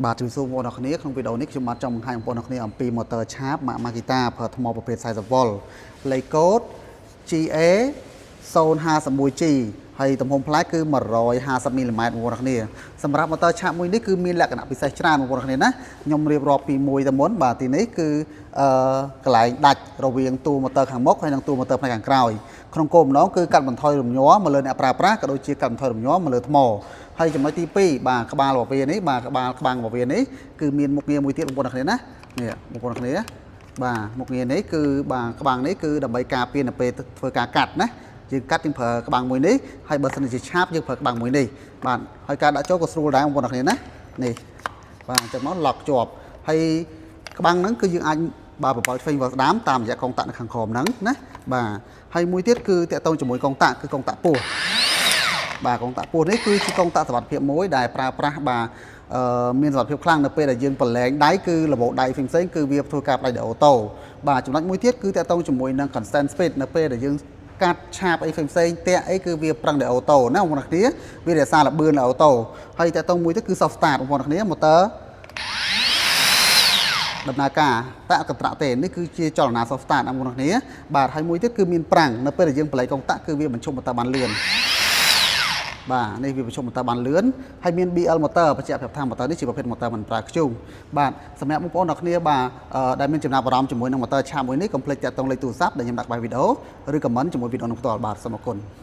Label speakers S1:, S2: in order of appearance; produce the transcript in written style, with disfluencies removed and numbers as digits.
S1: បាទជំរាបសួរបងប្អូនអរគ្នាក្នុងវីដេអូនេះខ្ញុំបាទចង់បង្ហាញបងប្អូនអរគ្នាអំពី motor ឆាប ម៉ាក Makita ប្រើថ្មប្រភេទ 40V លេខកូដ GA 051G ហើយទំហំផ្លែគឺ150មីលីម៉ែត្របងប្អូនអរគ្នាសម្រាប់ motor ឆាបមួយនេះគឺមានលក្ខណៈពិសេសច្រើនបងប្អូនអរគ្នាណាខ្ញុំរៀបរាប់ពីមួយទៅមុនបាទទីនេះគឺអឺកន្លែងដាច់រវាងតួ motor ខាងមុខហើយនិងតួ motor ផ្នែកខាងក្រោយក្នុងគោលបំណងគឺកាត់បន្ថយរំញ័រមកលើអ្នកប្រើប្រាស់ក៏ដូចជាកាត់បន្ថយរំញ័រមកលើថ្មហើយចំណុចទី2បាទក្បាលរបស់វានេះបាទក្បាលក្បាំងរបស់វានេះគឺមានមុខងារមួយទៀតបងប្អូនអរគ្នាណានេះបងប្អូនអរគ្នាបាទមុខងារនេះគឺបាទក្បាំងនេះគឺដើម្បីការពារនៅពេលធ្វើការកាត់ណាយើងកាត់យើងប្រើក្បាំងមួយនេះហើយបើសិនជាឆាបយើងប្រើក្បាំងមួយនេះបាទហើយការដាក់ចូលក៏ស្រួលដែរបងប្អូនអរគ្នាណានេះបាទអញ្ចឹងមកឡុកជាប់ហើយក្បាំងហ្នឹងគឺយើងអាចបាទបបល់ឆ្វេងវល់ស្ដាមតាមរយៈកុងតាក់នៅខាងក្រោមហ្នឹងណាបាទហើយមួយទៀតគឺតាក់ទងជាមួយកុងតាក់គឺកុងតាក់ពោះ បាទកុងតាក់ពោះនេះគឺជាកុងតាក់សុវត្ថិភាពមួយដែលប្រើប្រាស់បាទអឺមានសុវត្ថិភាពខ្លាំងនៅពេលដែលយើងប្រឡែងដៃគឺរបូតដៃផ្សេងៗគឺវាធ្វើការផ្ដាច់ដោយ auto បាទចំណុចមួយទៀតគឺតាក់ទងជាមួយនឹង constant speed នៅពេលដែលយើងកាត់ឆាបអីផ្សេងៗតាក់អីគឺវាប្រឹងដោយ auto ណាបងប្អូនគ្នាវារក្សាល្បឿនដោយ auto ហើយតាក់ទងមួយទៀតគឺ soft start បងប្អូនគ្នា motor ដំណើរការតែអត់កន្ត្រាក់ទេនេះគឺជាចលនា soft start ណាបងប្អូនគ្នាបាទហើយមួយទៀតគឺមានប្រាំងនៅពេលដែលយើងបលែងកុងតាក់គឺវាបញ្ឈប់ motor បានលឿនបាទនេះវាបញ្ឈប់ motor បានលឿនហើយមាន BL motor បញ្ជាក់ប្រាប់ថា motor នេះជាប្រភេទ motor មិនប្រើធ្យូងបាទសម្រាប់បងប្អូនអ្នកគ្នាបាទដែលមានចំណាប់អារម្មណ៍ជាមួយនឹង motor ឆាបមួយនេះកុំភ្លេចតាក់ទងលេខទូរស័ព្ទដែលខ្ញុំដាក់បាយវីដេអូឬ comment ជាមួយវីដេអូនោះផ្ទាល់បាទសូមអរគុណ។